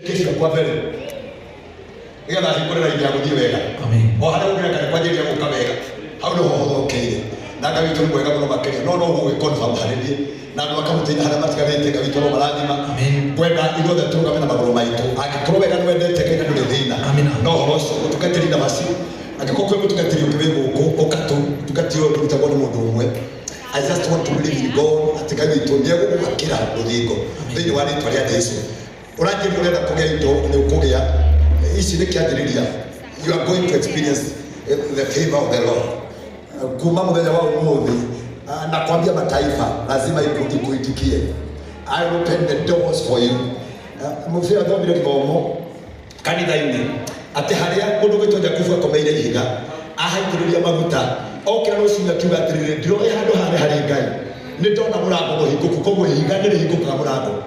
Ciakwa mbere nĩgetha hingũre raini ya gũthiĩ wega. Amen. O harĩa ũngĩreka nĩ kwanjĩrĩria gũka wega, hau nĩho honokeire. Na Ngai witũ nĩ mwega mũno makĩria, no no gũgĩconfirm harĩ niĩ na andũ akamũteithia harĩa matigarĩte. Ngai witũ no marathima. Amen. Ngwenda ithuothe tũrũgame na magũrũ maitũ. Angĩkorwo wega nĩ wendete Ngai na ndũrĩ thĩna Amina. no ũhoro ũcio mũtungatĩri na macio, angĩkorwo kwĩ mũtungatĩri ũngĩ wĩ gũkũ ũkatũ mũtungatĩri ũyũ ndũrutagwo nĩ mũndũ ũmwe. I just want to believe in God atĩ Ngai witũ nĩ egũgwakĩra rũthingo thĩinĩ wa rĩtwa rĩa Jesu. Ũranjĩria ũrenda kũgĩa indo, nĩ ũkũgĩa. Ici nĩ kĩanjĩrĩria. You are going to experience the favor of the Lord kuma mũthenya wa ũmũthĩ. Nakwambia mataifa lazima ikuitikie. I will open the doors for you. Mũbĩa athomire gĩthomo kanitha-inĩ atĩ harĩa mũndũ gwĩtwo Jakubu akomeire ihiga ahaitĩrĩria maguta, okĩra rũcinĩ akiuga atĩrĩrĩ, ndiroĩ handũ harĩa harĩ Ngai, nĩ ndona mũrango mũhingũku. Koguo ihiga nĩ rĩhingũkaga mũrango.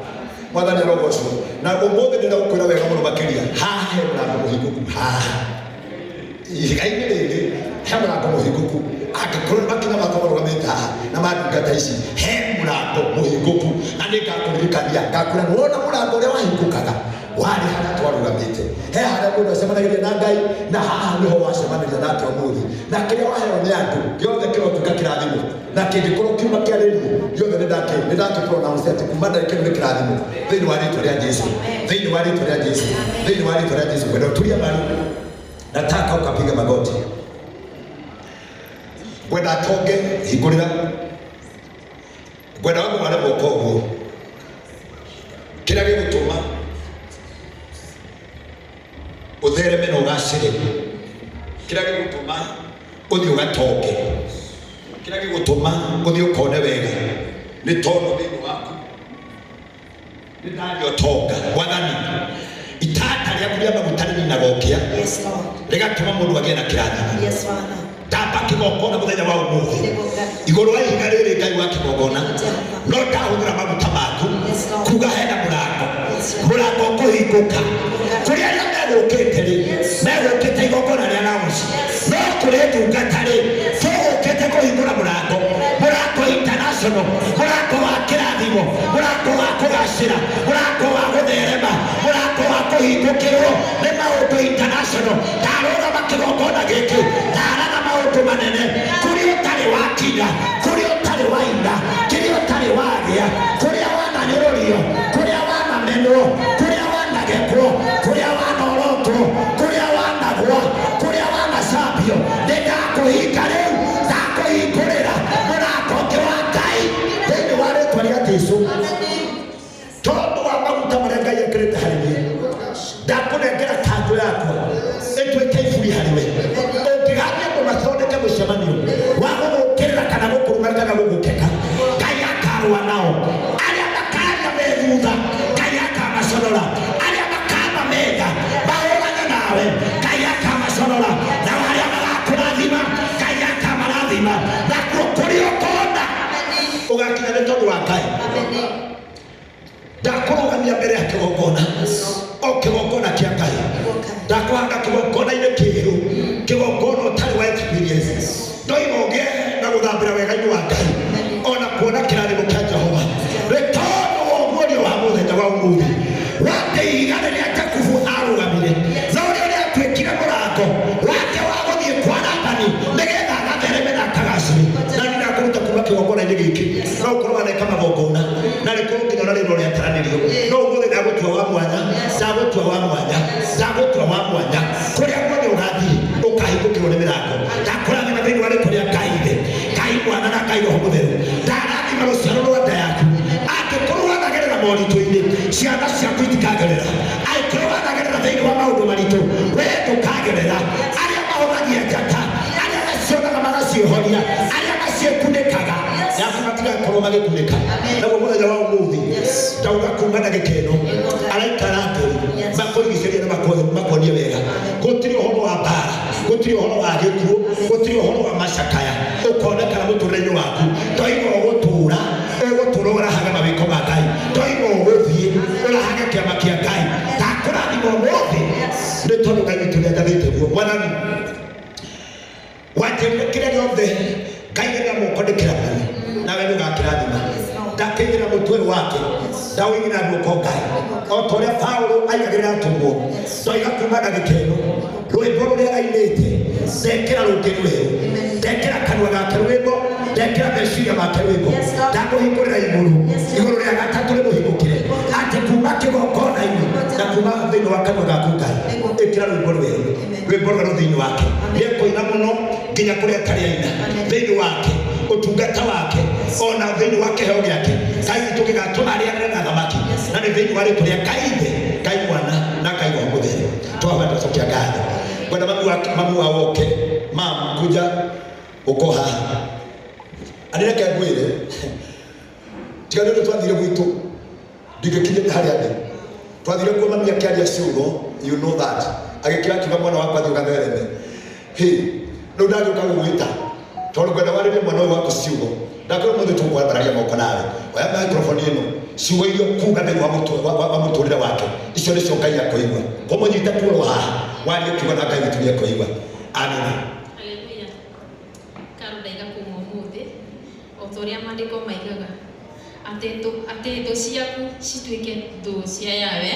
Mwathani arogocwo. Na ũmũthĩ ndĩrenda gũkwĩra wega mũno makĩria, haha he mũrango mũhingũku. Haha ihiga-inĩ rĩrĩ he mũrango mũhingũku. Angĩkorwo nĩ makinya makwa marũgamĩte haha na mandungata ici, he mũrango mũhingũku. Na nĩ ngakũririkania, ngakwĩra nĩwona mũrango ũrĩa wahingũkaga warĩ harĩa twarũgamĩte, he harĩa mũndũ acemanagĩria na Ngai, na haha nĩho wacemanĩria nake ũmũthĩ. Na kĩrĩa waheo nĩ andũ gĩothe kĩrotuĩka kĩrathimo, na kĩngĩkorwo kiuma kĩarĩrio gĩothe, nĩ ndakĩ pronounce atĩ kuma ndagĩka ĩno nĩ kĩrathimo thĩinĩ wa rĩtwa rĩa Jesu, thĩinĩ wa rĩtwa rĩa Jesu, thĩinĩ wa rĩtwa rĩa Jesu. Kwenda ũturie maru, nataka ukapiga magoti. Ngwenda atonge hingũrĩra, ngwenda wamũgare guoko ũguo. Kĩrĩa gĩgũtũma ũthereme na ũgacĩre, kĩrĩa gĩgũtũma ũthiĩ ũgatonge, kĩrĩa gĩgũtũma ũthiĩ ũkone wega, nĩ tondũ thĩinĩ waku nĩ ndaria ũtonga. Mwathani, itata rĩaku rĩa maguta rĩninaga ũkĩa, Yes, Lord. rĩgatũma mũndũ agĩe na kĩrathimo. Yes, Father. Ndamba kĩgongona mũthenya wa ũmũthĩ igũrũ wa ihiga rĩrĩ, Ngai wa kĩgongona, no ndahũthĩra maguta maku kuga hena mũrango, mũrango ũkũhingũka kũrĩ arĩa megũkĩte rĩ, megũkĩte igongona rĩa launch, no kũrĩ ndungata rĩ, tũgũkĩte kũhingũra mũrango, mũrango international, mũrango wa kĩrathimo, mũrango wa kũgacĩra, mũrango wa gũtherema, mũrango wa kũhingũkĩrwo nĩ maũndũ international. Ndarũgama kĩgongona gĩkĩ, ndaraga maũndũ manene kũrĩa ũtarĩ wakinya, kũrĩa ũtarĩ waina, kĩrĩa ũtarĩ wagĩa, kũrĩa wananyũrũrio, kũrĩa wanamenwo, kũrĩa wanagekwo, kũrĩa wanorotwo, kũrĩa wanagwa, kũrĩa wanacambio. Nĩ ndakũhinga rĩu, ndakũhingũrĩra mũrango ũngĩ wa Ngai thĩinĩ wa rĩtwa rĩa Jesu. Tondũ wa maguta marĩa Ngai ekĩrĩte harĩ niĩ, ndakũnengera kanjũ yakwa ĩtuĩke iburi harĩ we. Ũngĩgathiĩ andũ mathondeke mũcemanio wa gũgũkĩrĩra kana gũkũruma kana gũgũkeka, Ngai akarũa nao. Arĩa makaria me thutha, Ngai akamaconora. Arĩa makamba metha mahũrane nawe, Ngai akamaconora. Nao arĩa magakũrathima, Ngai akamarathima. Nakuo kũrĩa ũkona ũgakinya nĩ tondũ wa Ngai. Ndakũrũgamia mbere ya kĩgongona, o kĩgongona kĩa Ngai. Ndakũhanda kĩgongona-inĩ kĩerũ, kĩgongona ũtarĩ wa experience. Ndoiga ũgĩe na gũthambĩra wega-inĩ wa Ngai, ona kuona kĩrathimo kĩa Jehova, nĩ tondũ wa ũguũrio wa mũthenya wa ũmũthĩ wa ihiga rĩrĩa Jakubu arũgamire na ũrĩa rĩatuĩkire mũrango wake wa gũthiĩ kwa Labani nĩgetha agathereme na akagacĩre. Na nĩ ndakũruta kuma kĩgongona-inĩ gĩkĩ. No ũkorwo waneka magongona na rĩkorwo nginya na rĩno rĩataranĩrio, no ũmũthĩ ndagũtua wa mwanya, ndagũtua wa mwanya, ndagũtua wa mwanya. Kũrĩa guothe ũgathiĩ ũkahingũkĩrwo nĩ mĩrango. Ndakũrathima thĩinĩ wa rĩtwa rĩa Ngai Ithe, Ngai Mwana na Ngai Roho Mũtheru. Ndarathima rũciaro rwa nda yaku. Angĩkorwo wanagerera moritũ-inĩ, ciana ciaku itikagerera. Angĩkorwo wanagerera thĩinĩ wa maũndũ maritũ, wee ndũkagerera. Arĩa mahũragia njata, arĩa macionaga magaciohoria, arĩa maciĩkunĩkaga yaku, matigakorwo magĩkunĩka. Naguo mũthenya wa ũmũthĩ ndauga kuma ndagĩka ĩno, araika arangĩri makũrigicĩria na makuonie wega. Gũtirĩ ũhoro wa mbara, gũtirĩ ũhoro wa gĩkuũ, gũtirĩ ũhoro wa macakaya ũkonekana mũtũrĩre-inĩ waku. Ndoiga ũgũtũra, ũgũtũra ũrahage mawĩko ma Ngai. Ndoiga ũgũthiĩ ũrahage kĩama kĩa Ngai. Ndakũrathima ũmũthĩ nĩ tondũ Ngai witũ nĩajathĩte guo. Mwathani, wanjĩrire kĩrĩa gĩothe Ngai na moko nĩ kĩrathime, nawe nĩ ũgakĩrathima. Ndakĩigĩrĩra mũtwe ũyũ wake, ndaũigĩrĩra guoko Ngai o ta ũrĩa Paulo aigagĩrĩra atũmwo. Ndoiga kuma ndagĩka ĩno rwĩmbo rũrĩa arainĩte ndekĩra rũngĩ rwerũ, ndekĩra kanua gake rwĩmbo, ndekĩra meciria make rwĩmbo. Ndakũhingũrĩra igũrũ, igũrũ rĩa gatatũ rĩmũhingũkĩre atĩ kuma kĩgongona-inĩ na kuma thĩinĩ wa kanua gaku Ngai ĩkĩra rwĩmbo rwerũ, rwĩmbo rwerũ thĩinĩ wake. Nĩekũina mũno nginya kũrĩa atarĩ aina thĩinĩ wake, ũtungata wake ona thĩinĩ wa kĩheo gĩake Ngai witũ gĩgatũma arĩanĩre na thamaki, na nĩ thĩinĩ wa rĩtwa rĩa Ngai Ithe, Ngai Mwana na Ngai Roho Mũtheru. Twahoya twacokia ngatho. Ngwenda mami wa woke, mam kuja uko haha anĩ reke ngwĩre tiga nĩ ũndũ twathire gwitũ ndingĩkinyĩte harĩa ndĩ. Twathire kuo mami akĩaria ciugo, you know that, agĩkĩra akiuga mwana wakwa thiĩ ũgathereme. Hĩ, rĩu ndagĩũka gũgwĩta tondũ ngwenda warĩrie mwana ũyũ waku ciugo. Ndakwĩra ũmũthĩ tũkwambararia moko nawe, oya microphone ĩno, ciugo iria ũkuga thĩinĩ wa mũtũrĩre wake, icio nĩcio Ngai akũigua. Kũmũnyita kuoro haha warie kiugo na Ngai witũ nĩekũigua. Amina. Haleluya. Karo ndaiga kuma ũmũthĩ o ta ũrĩa maandĩko maigaga atĩ thũ ciaku cituĩke thũ cia Yawe,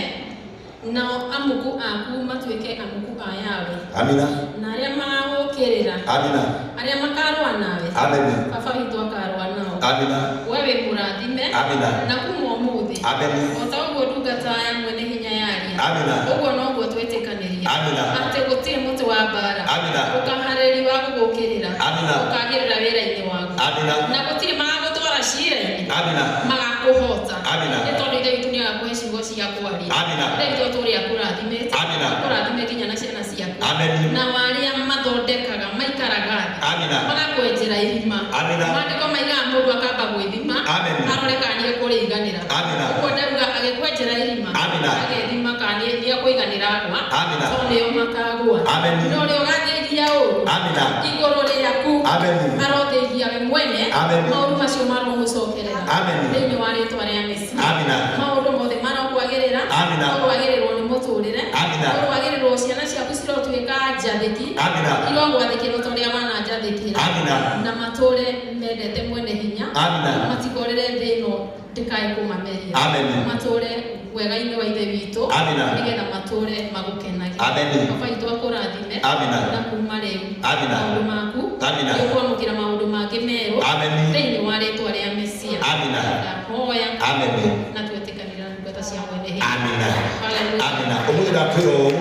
nao amuku aku matuĩke amuku a Yawe. Amina. Na arĩa magagũũkĩrĩra, Amina. arĩa makarũa nawe, Amen. Baba witũ akarũa nao. Amina. We wĩ mũrathime. Amina. Na kuma ũmũthĩ, Amen. o ta ũguo ndungata ya mwene hinya yaria, Amina. ũguo noguo twĩtĩkanĩria Amina. atĩ gũtirĩ mũtĩ wa mbara Amina. ũkaharĩri wa gũgũkĩrĩra Amina. ũkagĩrĩra wĩra-inĩ waku. Amina. Na gũtirĩ magagũtwara cira-inĩ Amina. magakũhota. Amina. Nĩ tondũ Ithe witũ nĩagakũhe ciugo cia kwaria. Amina. Ithe witũ atũũre akũrathimĩte. Amina. Akũrathime nginya na ciana ciaku. Amen. Na arĩa mathondekaga maikaraga thĩ Amina. magakwenjera irima. Amina. Maandĩko maigaga mũndũ akamba gwĩthima Amen. arore kana nĩekũrĩiganĩra. Amina. Ũguo ndauga agĩkwenjera irima Amina. agethima kana nĩekũiganĩra agwa. Amina. Tondũ nĩo makagwa. Amen. Na ũrĩa ũgathĩnjia ũũru Amina. igũrũ rĩaku Amen. arothĩnjia we mwene. Amen. Maũndũ macio maromũcokerera Amen. thĩinĩ wa rĩtwa rĩa Mesia. Amina. Maũndũ mothe marokwagĩrĩra. Amina. Ũrwagĩrĩrwo nĩ mũtũrĩre. Amina. Ũrwagĩrĩrwo ciana ciaku cirotuĩka njathĩki. Amina. Irogwathĩkĩra ta ũrĩa wananjathĩkĩra. Amina. Na matũre mendete mwene hinya. Amina. Matikorĩre thĩ ĩno ndĩkae kũmameria. Amen. Matũre wega-inĩ wa Ithe witũ. Amina. Nĩgetha matũre magũkenagia. Amen. Baba witũ akũrathime. Amina. Na kuma rĩu Amina. maũndũ maku Amina. nĩũkwamũkĩra maũndũ mangĩ merũ Amen. thĩinĩ wa rĩtwa rĩa Mesia. Amina. Ndahoya Amen. na twetĩkanĩra na ndungata cia mwene hinya. Amina. Hallelujah. Amina. Ũmũthĩ ndakwĩra ũũ,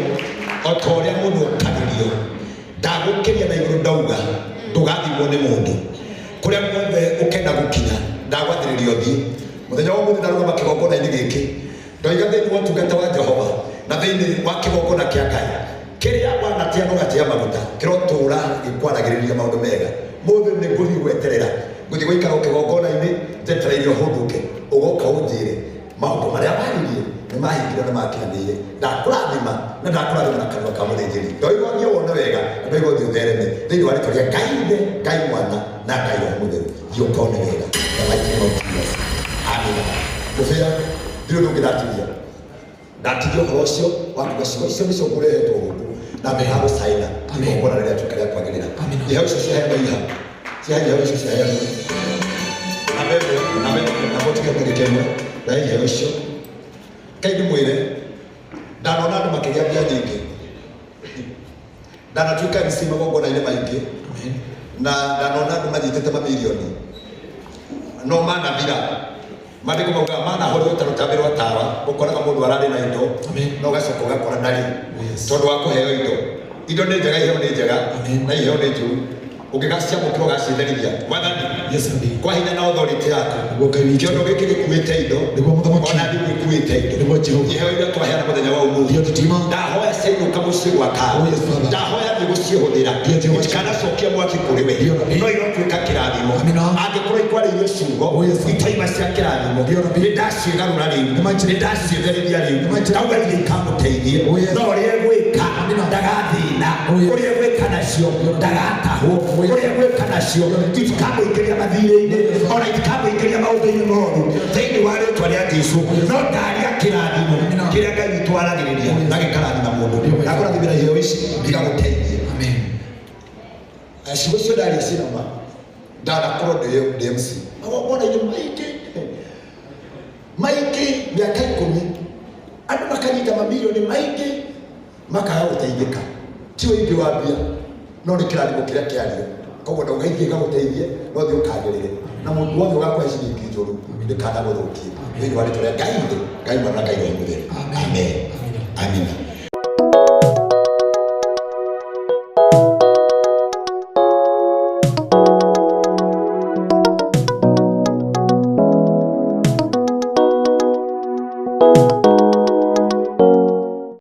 o ta ũrĩa mũndũ okagĩrio, ndagũkĩria na igũrũ ndauga ndũgathimwo nĩ mũndũ. Kũrĩa guothe ũkenda gũkinya ndagwathĩrĩria ũthiĩ. Mũthenya wa ũmũthĩ ndarũgama kĩgongona-inĩ gĩkĩ, ndoiga thĩinĩ wa ũtungata wa Jehova na thĩinĩ wa kĩgongona kĩa Ngai kĩrĩa wanatia ndũgatia maguta kĩrotũra gĩkwaragĩrĩria maũndũ mega. Mũthĩ nĩ ngũthiĩ gweterera, ngũthiĩ gũikara kĩgongona-inĩ njetereire ũhũndũke, ũgoka ũnjĩre maũndũ marĩa waririe nĩ mahingire na makinyanĩire. Ndakũrathima na ndakũrathima na kanua ka mũthĩnjĩri. Ndoiga ũthiĩ wone wega na ndoiga ũthiĩ ũthereme thĩinĩ wa rĩtwa rĩa Ngai Ithe, Ngai Mwana na Ngai Roho Mũtheru. Thiĩ ũkone wega. The mighty name of Jesus. Amina. Mũbĩa ndirĩ ũndũ ũngĩ ndatigia. Ndatigia ũhoro ũcio wa kuga ciugo icio nĩcio ngũrehetwo gũkũ na mbeha gũcaina igongona rĩrĩa tuĩka rĩa kwagĩrĩra. Iheo icio ciaheanwo iha. Ciaheanwo iheo icio ciaheanwo. Na mbembe, na mbembe, na mũtige ndagĩka ĩmwe, na iheo icio. Ngai ndĩmwĩre, ndanona andũ makĩgĩa mbia nyingĩ. Ndanatuĩka MC magongona-inĩ maingĩ. Na ndanona andũ manyitĩte mamirioni. No manathira. Maandĩko maugaga manahorio ta rũtambĩ rwa tawa, ũkoraga mũndũ ararĩ na indo, no ũgacoka ũgakora ndarĩ. Tondũ wa kũheo indo. Indo nĩ njega, iheo nĩ njega, na iheo nĩ njũru. Ũngĩgaciamũkĩra ũgacitherithia. Mwathani, kwa hinya na authority yaku, kĩondo gĩkĩ gĩkuĩte indo, ona thimũ ĩkuĩte indo, iheo iria twaheana mũthenya wa ũmũthĩ, ndahoya ciainũka mũciĩ gwa Kawa, ndahoya thiĩ gũcihũthĩra, itikanacokie mwaki kũrĩ we, no irotuĩka kĩrathimo. Angĩkorwo ikwarĩirio ciugo itaima cia kĩrathimo, nĩ ndaciĩgarũra rĩu, nĩ ndaciĩtherithia rĩu, ndauga ithe ikamũteithie, no ũrĩa egwĩka ndagathĩna, ũrĩa egwĩka nacio ndagatahwo, ũrĩa egwĩka nacio itikamũingĩria mathirĩ-inĩ, ona itikamũingĩria maũndũ-inĩ moru thĩinĩ wa rĩtwa rĩa Jesũ. No ndaria kĩrathimo kĩrĩa Ngai witũ aragĩrĩria na gĩkarathima mũndũ. Ndakũrathimĩra iheo ici igagũteithie. Ciugo icio ndaria ciĩna ma, ndanakorwo ndĩ MC magongona-inĩ maingĩ, Maingĩ makaga gũteithĩka, ti ũingĩ wa mbia, no nĩ kĩrathimo kĩrĩa kĩario. Koguo ndauga ithiĩ ngagũteithie, no thiĩ ũkagĩrĩre na mũndũ wothe ũgakũhe ciringi njũru ndĩkanagũthũkie, thĩinĩ wa rĩtwa rĩa Ngai Ithe, Ngai Mwana na Ngai Roho Mũtheru. Amen. Amina.